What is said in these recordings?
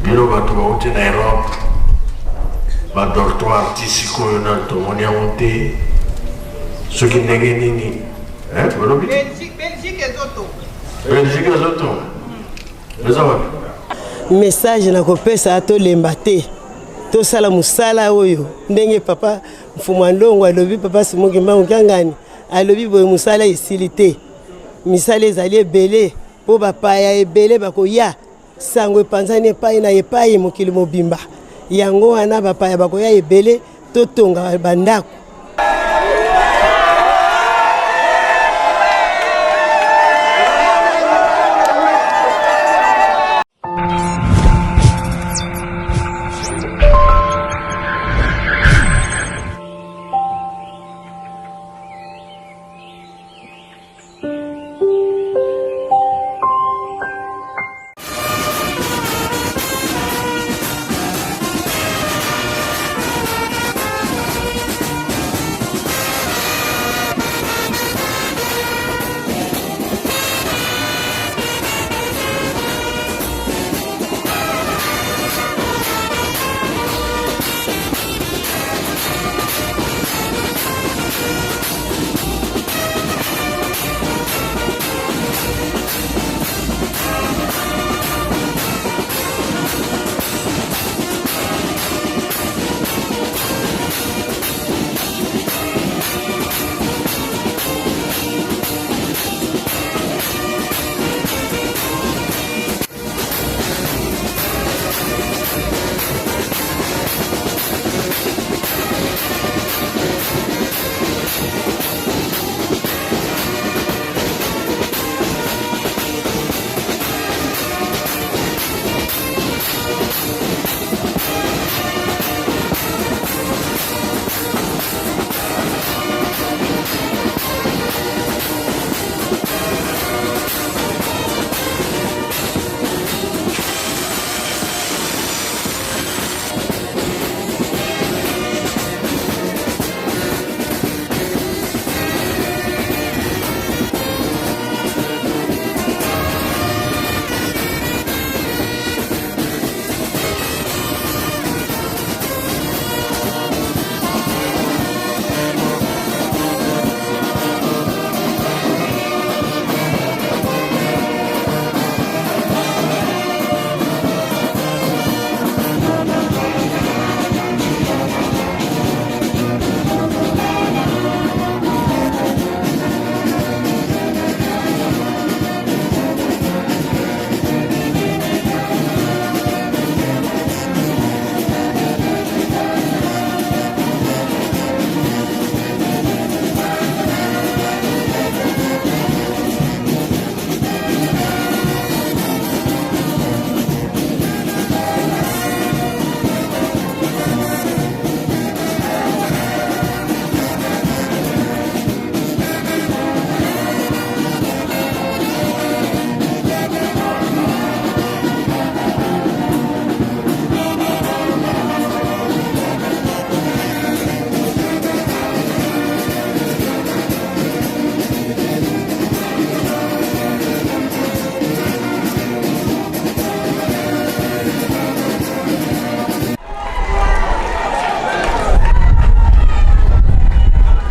Bino bato bauti na Europe, ba dortoir ti sikoyo nanu tomoni yango te, soki ndenge nini eh, bolobi Belgique ezotonga. Belgique ezotonga eza wapi? Message nakopesa, tolemba te, tosala mosala oyo ndenge papa Mfumu Andongo alobi, papa Simon Kimbangu Kiangani alobi boye, mosala esili te, misala ezali ebele mpo bapaya ebele bakoya, sango epanzani epai na epai mokili mobimba, yango wana bapaya bakoya ebele, totonga bandako.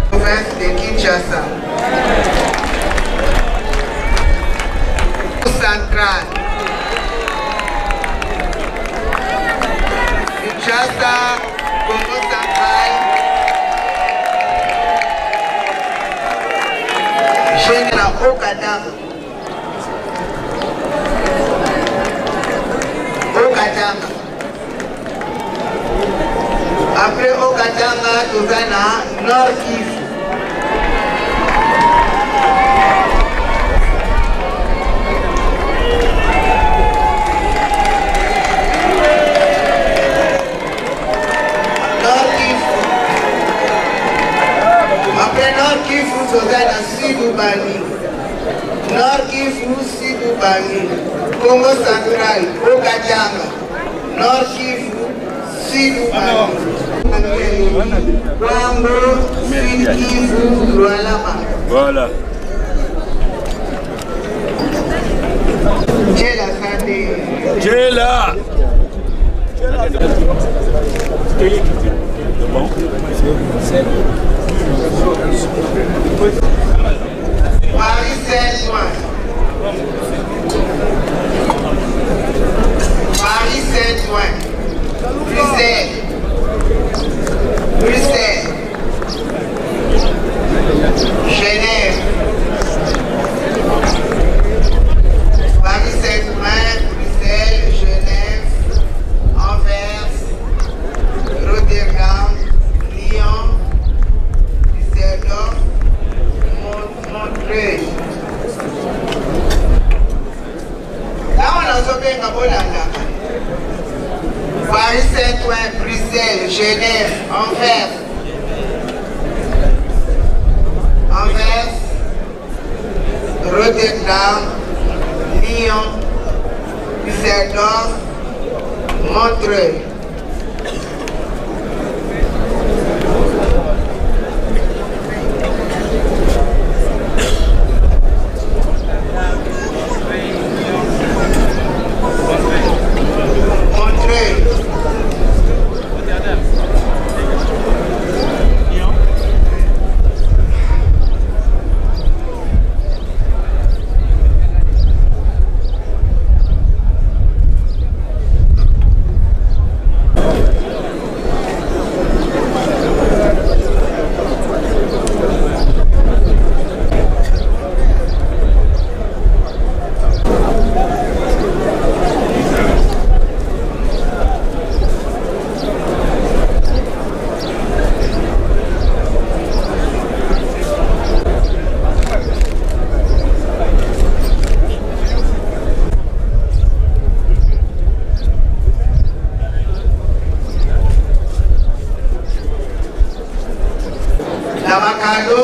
Province de Kinshasa. Central. Kinshasa, Congo Central. Général Okadama. Okatanga. Après Okatanga, toza na Nord Kivu. Nord Kivu. Après Nord Kivu, toza na Sud Ubangi. Nord Kivu, Sud Ubangi. Congo Central, Haut-Katanga. Nord Kivu, Sud Ubangi. Kwango, Sud Kivu, Lualaba. Voilà. Tchela Sande. Tchela. Paris Saint-Ouen. Paris Saint-Ouen. Bruxelles. Bruxelles. Genève. Paris Saint-Ouen, Bruxelles, Genève, Anvers, Rotterdam, Lyon, Düsseldorf, Montreuil. Ntango nazobenga bolandaka Paris Saint-Ouen, Bruxelles, Genève, Anvers, Anvers, Rotterdam, Lyon, Düsseldorf, Montreuil. Montreuil. Na bakado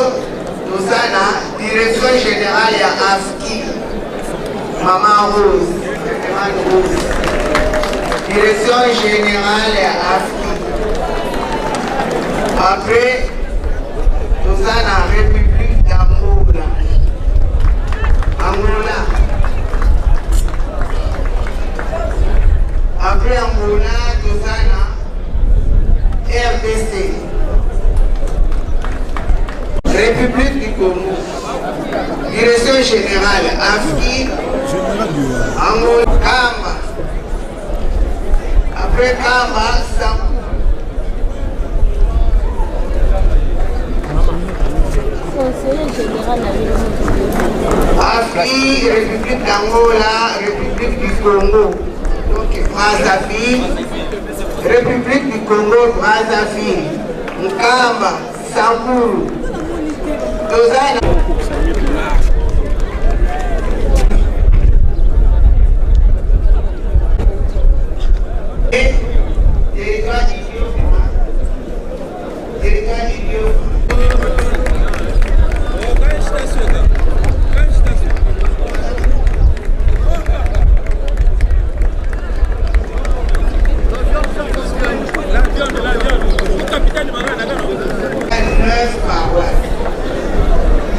toza na direction générale ya AFKI, Mama Rose, Mama Rose, direction générale ya AFKI. Après toza na République d'Angola, Angola. Après Angola toza na RDC, République du Congo, Direction générale AFKI, Angola, Kamba. Après Kamba, Sankou. AFKI, République d'Angola, République du Congo. Donc Brazzaville, République du Congo, Brazzaville, Nkamba, Sankuru. Toza na territoire d'Idiofa. Territoire d'Idiofa. Neuf paroisses.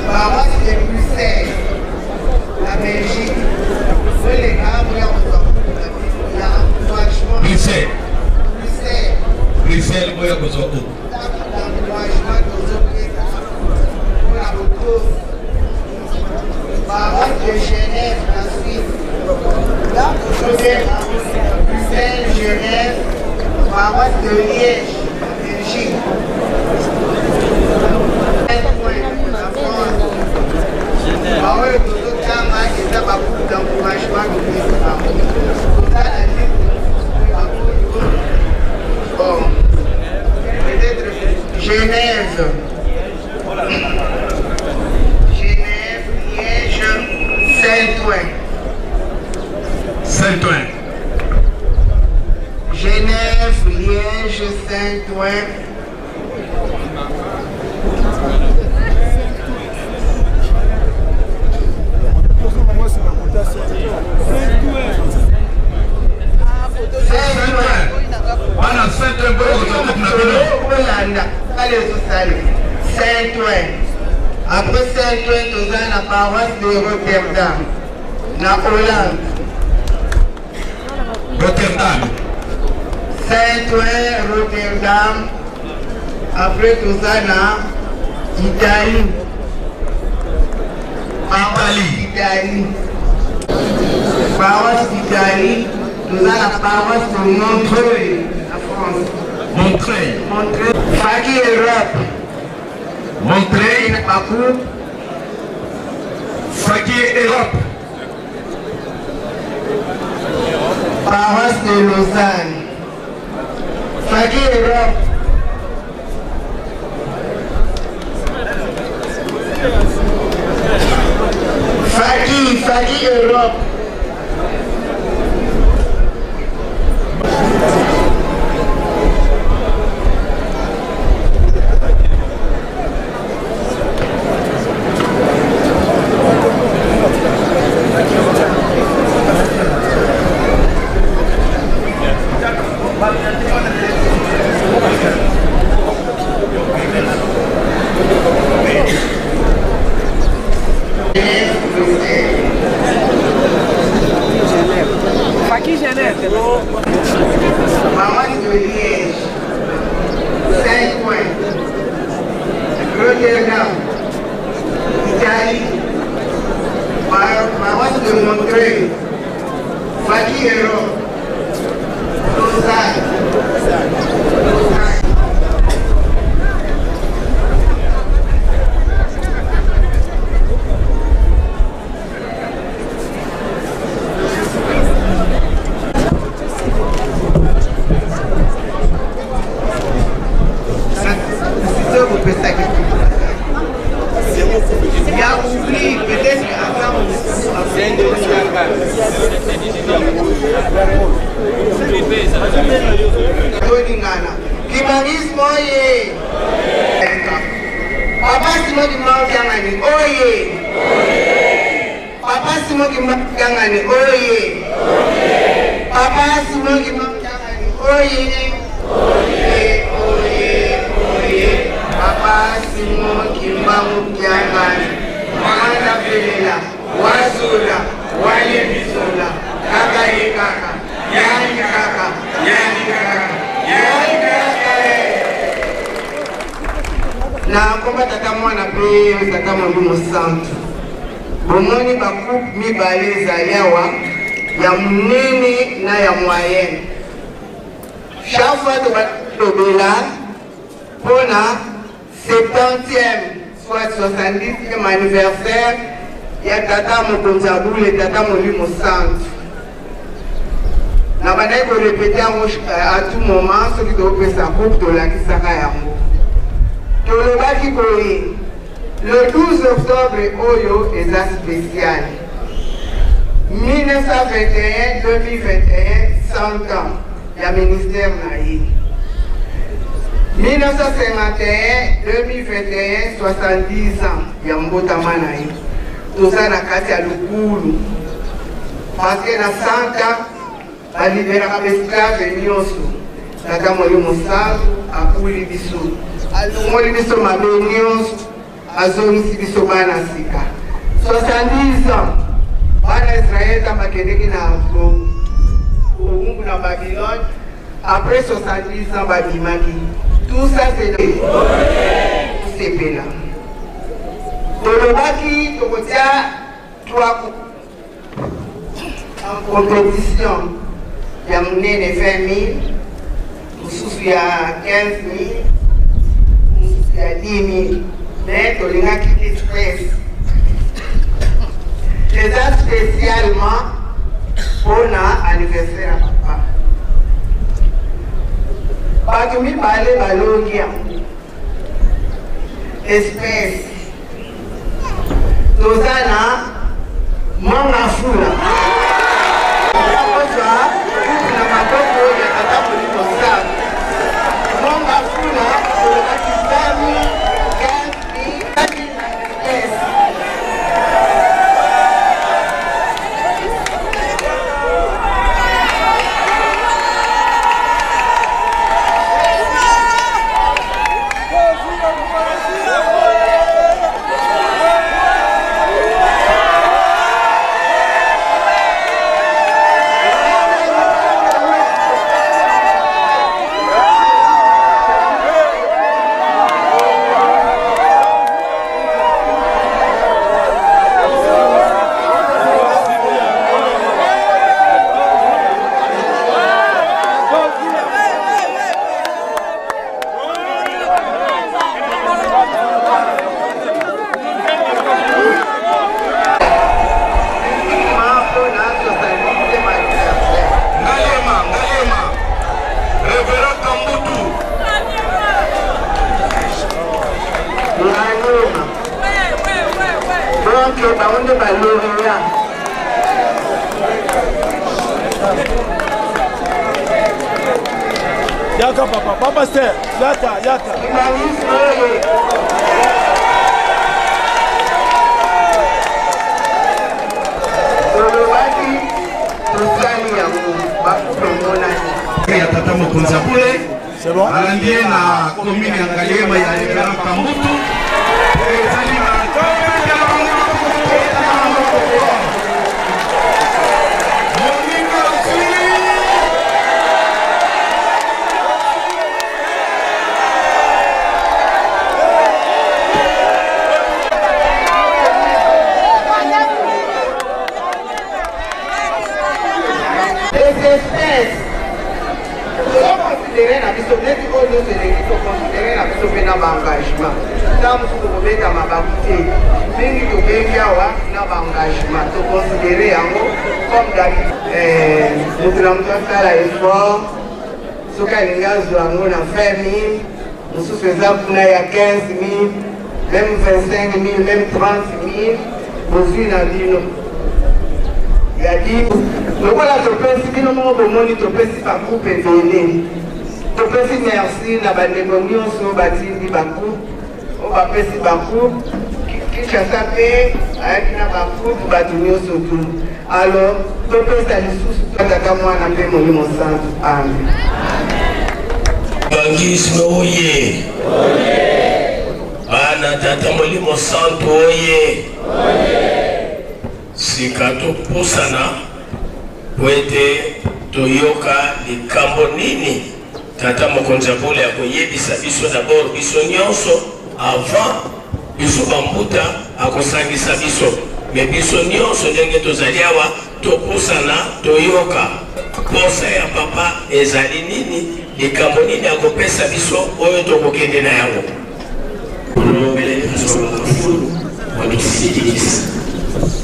Paroisse de Bruxelles, la Belgique. Bruxelles. Bruxelles. Bruxelles, boya kozwa ko. Encouragement tozopesa mpona botosi. Paroisse de Genève, la Suisse. Tozobenga Bruxelles, Genève, paroisse de Liège, la Belgique. La France. Baoyo tozotanga eza bagroupe d'encouragement topesi bango. Toza na livre mosusu mpe baoyo bon peut-être Genève. Genève, Liège, Saint-Ouen. Saint-Ouen. Genève, Liège, Saint-Ouen. Saint-Ouen. Bana Saint-Ouen boya kozwa coupe na bino. Olanda, sala ezosala. Saint-Ouen. Après Saint-Ouen, toza na paroisse de Rotterdam, na Hollande. Rotterdam. Saint-Ouen, Rotterdam, après toza na Italie. Italie. Italie. Paroisse d'Italie, toza na paroisse de Montreuil, na France. Montreuil. Montreuil. Faki Europe. Montreuil. Bakou. Faki Europe. Paroisse de Lausanne. Faki Europe. Faki, Faki Europe. Maman de Liège, 5 points. Rotterdam, Italie, Maman de Montreuil, Faki Europe, Lausanne. Lausanne. Ya oubli peut-être tolingana kibarisme oye papa Simon Kimbangu Kiangani oye papa Simon Kimbangu Kiangani oye papa Simon Kimbangu Kiangani oye oye oye oye papa Simon Kimbangu Kiangani mwana pelela wazola walemizola kaka ye kaka yani kaka yani kaka yani kaka na komba tata mwana mpe tata molimo santu. Bomoni bacoupe mibale ezali awa, ya monene na ya moyenne. Chaque fois tobalobela mpona 70e soit 70e anniversaire ya tata mokonzi ya bule, tata molimo santu, na bandaki korépéter yango à tout moment. Soki topesa coupe, tolakisaka yango. Tolobaki boye: le 12 octobre oyo eza spécial, 1921 2021, 100 ans ya ministère na ye, 1951 2021, 70 ans ya mbotama na ye. Toza na kati ya lukulu parce que na 100 ans baliberaka baesclave nyonso. Tata Molimo Santu akuli biso, alongoli biso mabe nyonso, azongisi biso bana sika. 70 ans, bana Israel ntango bakendeki na bowumbu na Babylone, après 70 ans babimaki. Tout ça, c'est tosepela. Tolobaki tokotia trois en compétition: ya monene 20 000, mosusu ya 15 000, mosusu ya 10 000. Mais tolingaki express eza spécialement mpona anniversaire ya papa. Bato mibale balongi yango espèce. Toza na Mont Ngafula, kozwa na maboko ya tata Molimo Santu. Mont Ngafula, tolobaki 20 000, 15 000. Yaka papa, papa pasteur, yaka, yaka. Tolobaki tosali yango bakupe emonani ya tata mokonzi ya bule alandi ye na commune ya Ngaliema ya Reverend Kambutu ezali na Les espèces tozoconsidere na biso neti oyo nyonso eleki toconsidere na biso mpe na baengagement ntango mosusu tokobeta mabaku te mingi tobengi awa na baengagement toconsidere yango comme d'habitude eh, moto na moto asala effort soki alingi azwa yango na 20 000 mosusu eza kuna ya 15 000 meme 25 000 meme 30 000 bozwi na bino ya di lokola topesi bino moko bomoni topesi bagroupe ebele topesi merci na bandeko nyonso batindi bagroupe oyo bapesi bagroupe kinshasa mpe ayaki na bagroupe bato nyonso tu alors topesa lisusu tata mwana mpe molimo santu amen Bangisme oye bana tata molimo santu oye sika topusana po ete toyoka likambo nini tata mokonzi ya bule akoyebisa biso dabord biso nyonso avant biso bambuta akosangisa biso me biso nyonso ndenge tozali awa topusana toyoka posa ya papa ezali nini likambo nini akopesa biso oyo tokokende na yango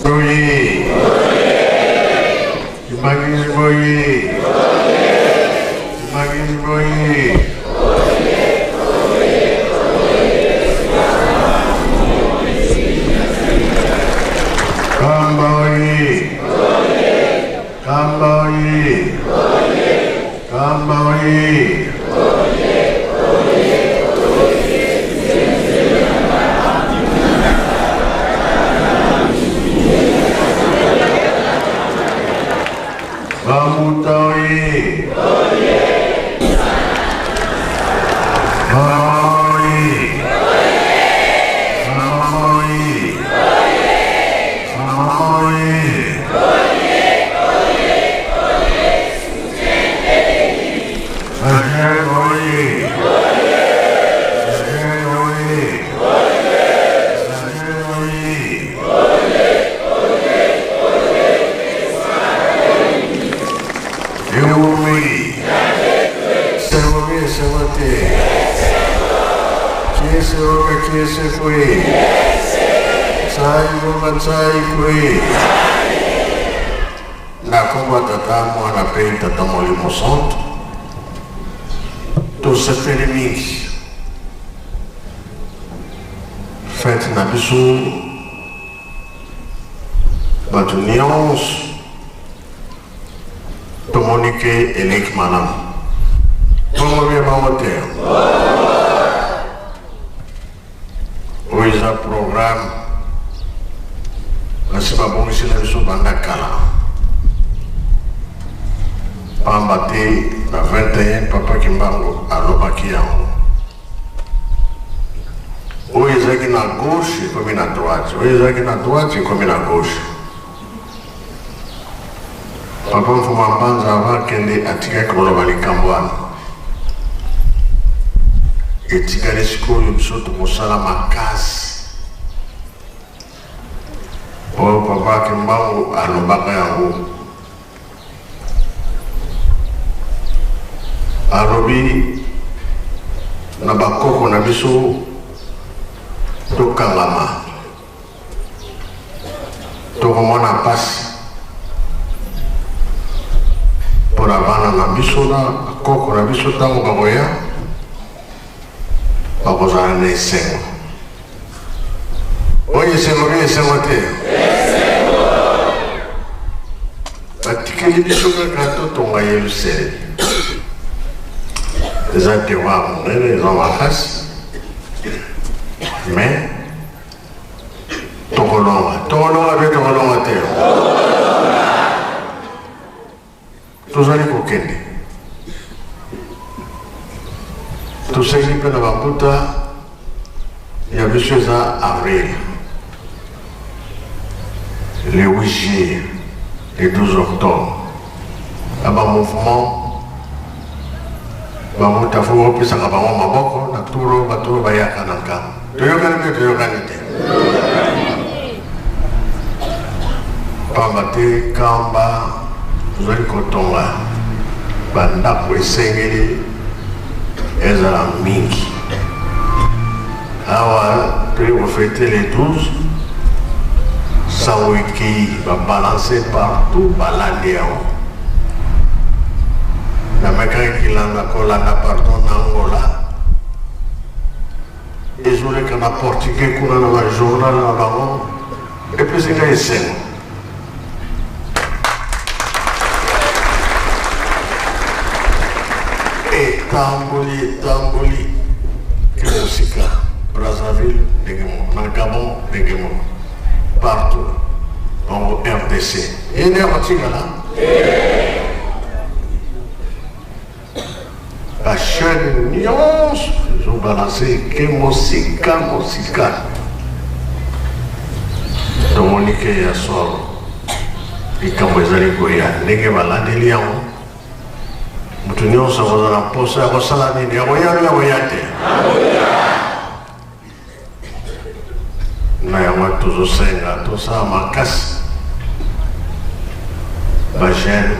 Oye. Kimbanguisme oye. Kimbanguisme oye. Kamba oye. Kamba oye. Kamba oye. Bamuta oye. Mama oye. Mama oye. Mama oye. Amen oye. Amen oye. Amen oye. Ewumi. Sewumi sewate. Kiese oka kiese kwe. Sai goma sai kwe. Na kombo ya Tata, Mwana mpe Tata Molimo Santu, tosepeli mingi fete na biso bato nyonso tomoni ke eleki malamu bongo bie bango te oyo eza programme basi babongisela biso banda kala pamba te na 21 papa kimbangu alobaki yango oyo ezalaki na gauche ekomi na droite oyo ezalaki na droite ekomi na gauche papa mfuma mbanza ava akende atikaki koloba likambo wana etikali sikoyo biso tokosala makasi oyo papa kimbangu alobaka yango alobi na bakoko na biso tokangama tokomona mpasi mpo na bana na biso na bakoko na biso ntango bakoya bakozala na esengo oyo esengo mpe esengo te batikeli biso kaka totonga yerusalemi. Eza devoir monene, eza makasi, mais tokolonga, tokolonga mpe tokolonga te. Tozali kokende, tosengi mpe na bambuta ya biso, eza avril, le 8 juillet, le 12 octobre, na bamouvement bambuta fo bopesaka bango maboko na turo. Bato oyo bayaka na nkambo, toyokani mpe toyokani te, pamba te kamba tozali kotonga bandako, esengeli ezala mingi. Awa toyei kofêter le 12, sango ekei, babalance partout, balandi yango. Namekaki kilanda kolanda, pardon, na Angola, ezoleka na portugais kuna na bajournal na bango, epesi ngai esengo. Etamboli, etamboli ke mosika, Brazzaville ndenge moko, na Gabon ndenge moko, partout. Bango RDC ye nde akotikala. Bachaîne nyonso ezobalance ke mosika mosika. Tomoni ke ya solo likambo ezali koya. Ndenge balandeli yango, moto nyonso akozala mposa ya kosala nini? Ya koya ya koya te. Na yango tozosenga tosala makasi, bajeune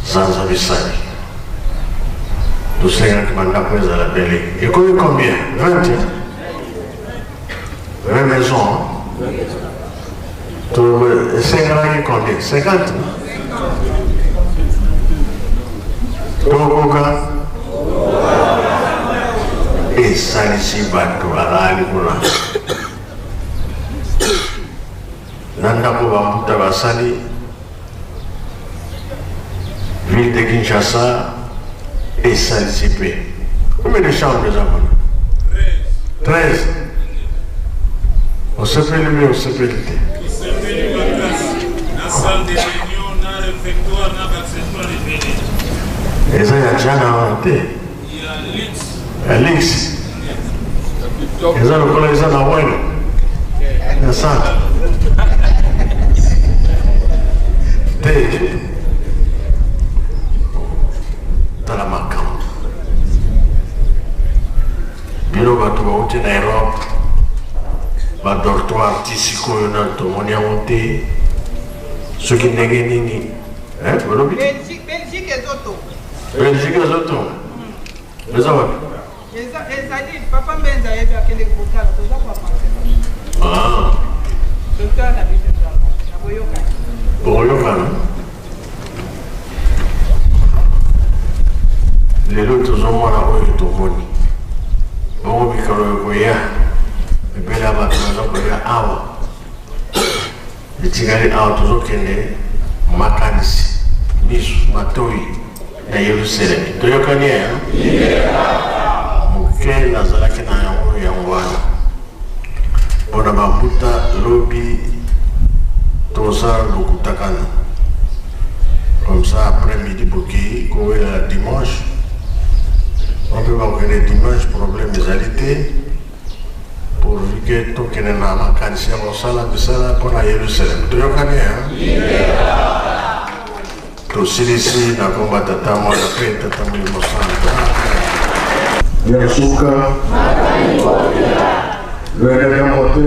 zanza bisali. Tosengaki bandako ezala bele, ekomi combien? 20, 20 maison. Esengelaki combien? 50. Tokoka esalisi bato balali kuna na ndako bambuta basali. Ville de Kinshasa esalisi mpe combien de chambre eza kuna? 13. Osepeli mpe osepeli te? Tosepeli makasi na salle de réunion, na réfectoire, na baccessoire ebele. Eza ya jana wana te? Ya luxe. Ya luxe, eza lokola eza na wene na centre te. Tala makambo, bino bato bauti na Europe, badortoir ti sikoyo nano tomoni yango te. Soki ndenge nini balobi? Belgique ezotonga. Belgique ezotonga, eza wapi? Ezali papa Mbenza ayebi, akende kotala, toza koavancer. Ah. Docteur na biso na boyokani. Bokoyokana. Lelo tozomona oyo tomoni bongo, mikolo ekoya ebele ya bato baza koya awa. Etikali awa, tozokende makanisi, miso, matoi na Yerusalemi. Toyokani ya moke nazalaki na yango, yango wana mpona bambuta. Lobi toza lokutakana comme ça, après midi bokei kowela dimanche, mpe bakokende dimanche, problème ezali te, pourvu que tokende na makanisi ya kosala misala mpona Yerusalem. Toyokani ya tosilisi na komba Tata, Mwana mpe Tata Molimo Santo. Ya suka lweleka mote.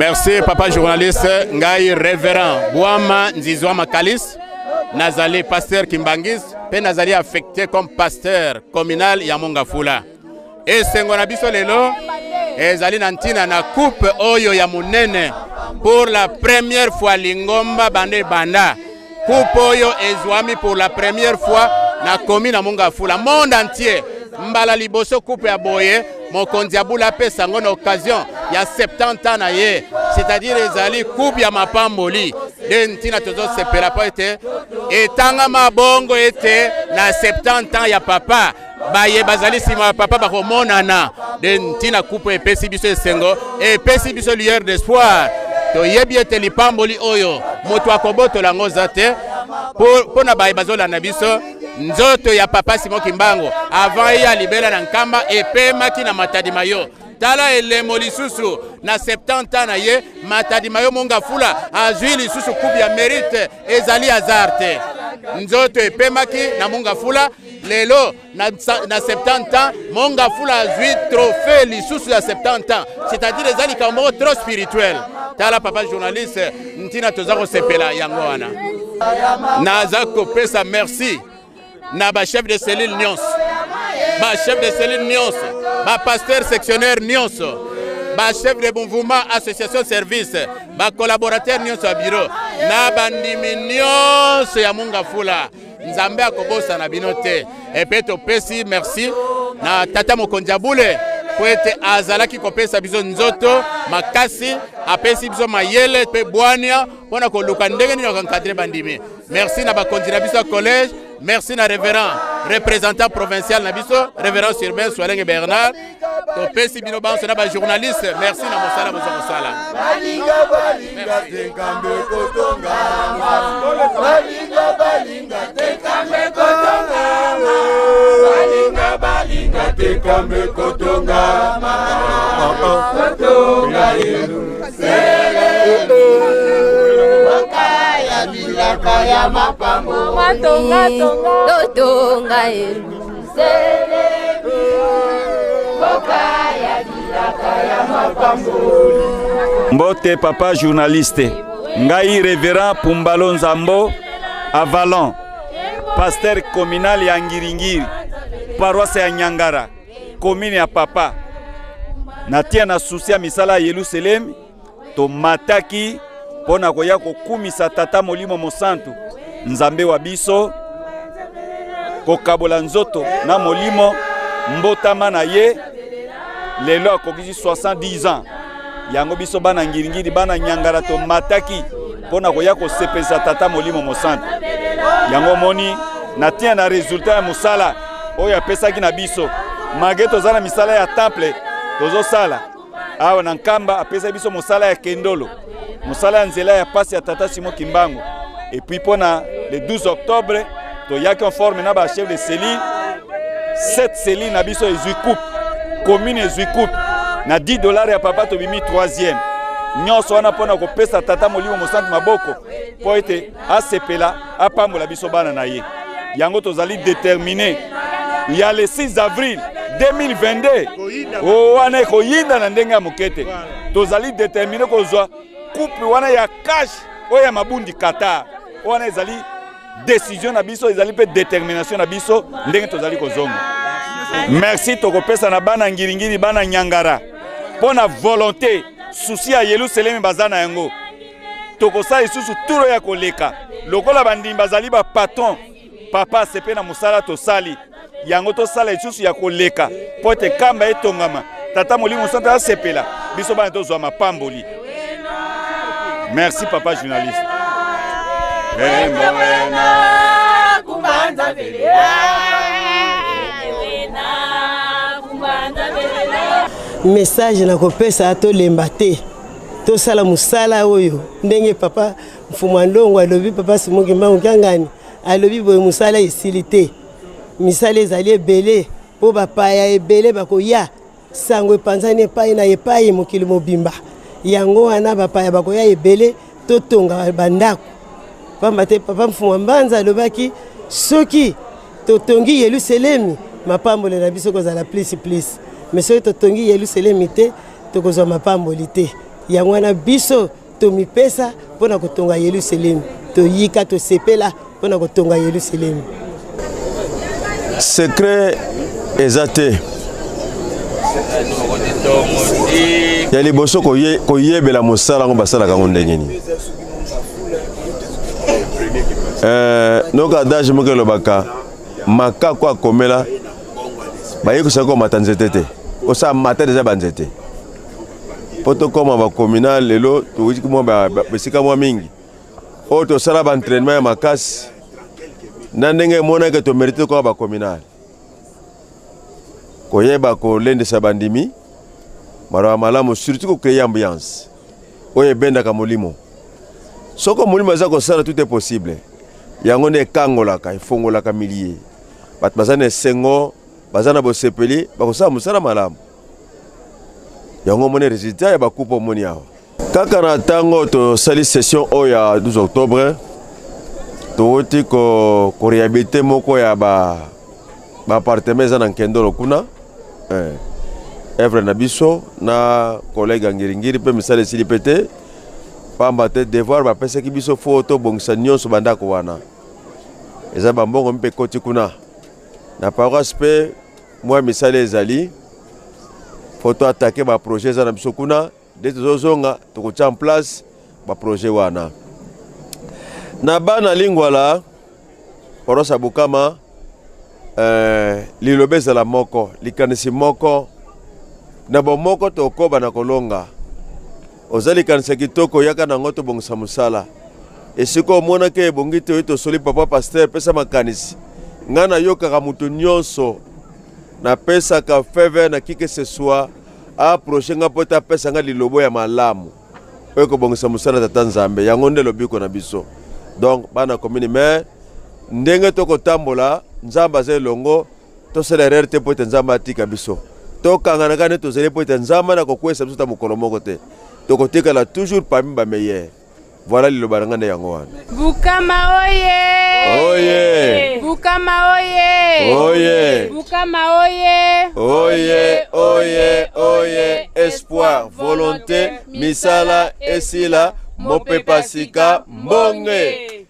Merci papa journaliste, ngai révérend Bwama Nzizwa Makalis, nazali pasteur Kimbangis pe nazali affecté comme pasteur communal ya Mongafula. Esengo na biso lelo ezali na ntina na coupe oyo ya monene pour la première fois lingomba banda ebanda coupe oyo ezwami pour la première fois na commune ya Mongafula monde entier mbala liboso coupe ya boye mokonzi ya bula apesa yango na occasion ya 70 ans na ye c'est-à-dire ezali coupe ya mapamboli nde ntina tozosepela mpo ete etangama bongo ete na 70 ans ya papa baye bazali nsima ya papa bakomonana de ntina kupe epesi biso esengo epesi biso lueur d'espoir toyebi ete lipamboli oyo moto akobotola yango oza te mpo na baye bazolanda biso nzoto ya papa Simon Kimbangu avant ye alibela na Nkamba epemaki na Matadi Mayo. Tala elembo lisusu na 70 ans na ye Matadi Mayo Mongafula azwi lisusu coupe ya mérite, ezali hasard te. Nzoto epemaki na Mongafula lelo na, na 70 ans Mongafula azwi trophée lisusu ya 70 ans, c'est-à-dire eza likambo moko trop spirituel. Tala papa journaliste, ntina toza kosepela yango wana. Naza kopesa merci na ba chef de cellule nyonso, ba chef de cellule nyonso, ba pasteur sectionnaire nyonso, ba chef de mouvement association service, ba collaborateur nyonso ya bureau na bandimi nyonso ya Mongafula. Nzambe akobosana bino te. Epe topesi merci na tata mokonzi ya bule mpo ete azalaki kopesa biso nzoto makasi, apesi biso mayele mpe bwania mpo na koluka ndenge nini akoencadre bandimi. Merci na bakonzi na biso ya collège, merci na révérend représentant provincial na biso révérend Surbain Swalenge Bernard. Topesi bino banso na ba journaliste, merci na mosala boza kosala. Balinga balinga te nkambe kotonga, balinga balinga te nkambe kotonga, balinga balinga te nkambe kotonga, kotonga Yerusalemi, mboka ya bilaka ya mapamboli, totonga Yerusalemi, mboka ya bilaka ya mapamboli. Mbote papa journaliste, ngai reverend Pumbalo Nzambo Avalon, pasteur communal ya Ngiringiri, paroisse ya Nyangara, commune ya papa. Natia na susi ya misala ya Yelusalemi, tomataki mpo na koya kokumisa Tata Molimo Mosantu, Nzambe wa biso, kokabola nzoto na molimo mbotama na ye lelo akokisi 70 ans. Yango biso bana Ngiringiri, bana Nyangara tomataki mpo na koya kosepelisa Tata Molimo Mosantu. Yango omoni na ntina na resultat ya mosala oyo apesaki na biso, malgre toza na misala ya temple tozosala awa na Nkamba, apesaki biso mosala ya Kendolo, mosala ya nzela ya pasi ya Tata Simon Kimbangu. Et puis mpo na le 12 octobre toyaki en forme na ba chef de cellule, 7 cellule na biso ezwi coupe, commune ezwi coupe na 10 dollars ya papa, tobimi 3e. Nyonso wana mpo na kopesa Tata Molimo Mosantu maboko mpo ete asepela, apambola biso bana na ye. Yango tozali déterminé ya le 6 avril 2022 o wana ekoyinda na ndenge ya moke te. Tozali déterminé kozwa coupe wana ya cash oyo ya mabundi Qatar. Wana ezali décision na biso, ezali mpe détermination na biso ndenge tozali kozonga. Merci tokopesa na bana Ngiringiri, bana Nyangara mpo na volonté susi ya Yelusalemi baza na yango. Tokosala lisusu turo ya koleka lokola bandimi bazali ba patron. Papa asepe na mosala tosali yango, tosala lisusu ya koleka mpo ete kamba etongama, Tata Molimo Santo asepela, biso bana tozwa mapamboli. Merci papa journaliste. Message nakopesa, tolemba te, tosala mosala oyo ndenge papa Mfumu Ndongo alobi, papa Simon Kimbangu Kiangani alobi boye, mosala esili te, misala ezali ebele mpo bapaya ebele bakoya, sango epanzani epai na epai mokili mobimba. Yango wana bapaya bakoya ebele, totonga bandako, pamba te papa Mfumu Mbanza alobaki soki totongi Yelusalemi mapamboli na biso kozala plus plus, mais soki totongi Yelusalemi te tokozwa mapamboli te. Yango wana biso tomipesa mpo na kotonga Yelusalemi, toyika tosepela mpo na kotonga Yelusalemi. Secret eza te ya liboso koyebela mosala yango basalaka yango ndenge nini. Eh, noka adage moko elobaka makako akomela bayekisaka komata nzete te, osala mata deja banzete mpo tokóma bakomina. Lelo towuti mwa bisika mwa mingi oyo tosala baentraînement ya makasi na ndenge emonaki tomerite tokóma bakominale. Koyeba kolendisa bandimi maloba malamu, surtout kocreye ambiance oyo ebendaka molimo. Soko molimo aza kosala, tout est possible. Yango nde ekangolaka, efongolaka milie. Bato baza na esengo, baza na bosepeli, bakosala mosala malamu. Yango omoni resultat ya bakupe omoni awa. Kaka na ntango tosali session oyo ya 12 octobre, towuti korehabilite moko ya baappartement eza na Nkendolo kuna, eh, evre na biso na collègue ya Ngiringiri mpe misala esili mpe te, pamba te devoir bapesaki biso fo tobongisa nyonso bandako wana. Eza bambongo mpe ekoti kuna na paroisse mpe mwa misala ezali fo to atake baprojet eza na biso kuna. Nde tozozonga, tokotia en place baprojet wana na bana Lingwala, paroisse ya Bukama. Liloba ezala moko, likanisi moko, na bomoko tokoba na kolonga. Oza likanisi ya kitoko, yaka nango tobongisa mosala. Esika omonaki ebongi te, oyo tosoli papa pasteur, pesa makanisi. Ngai nayokaka moto nyonso, napesaka feve na kike seswa approche ngai mpo ete apesa ngai lilobo ya malamu oyo ekobongisa mosala tata Nzambe. Yango nde lobiko na biso. Donc bana commune maire, ndenge tokotambola, Nzambe aza elongo. Tosala erreur te mpo ete Nzambe atika biso. Tokangana kaka nde tozali mpo ete Nzambe na kokweyisa biso ta mokolo moko te. Tokotikala toujours parmi bameilleur. Voilà, liloba na ngai nde yango wana. Bukama oye! Oye! Bukama oye! Oye! Bukama oye! Oye, oye, oye! Espoir, volonté, misala esila, mopepa sika mbonge.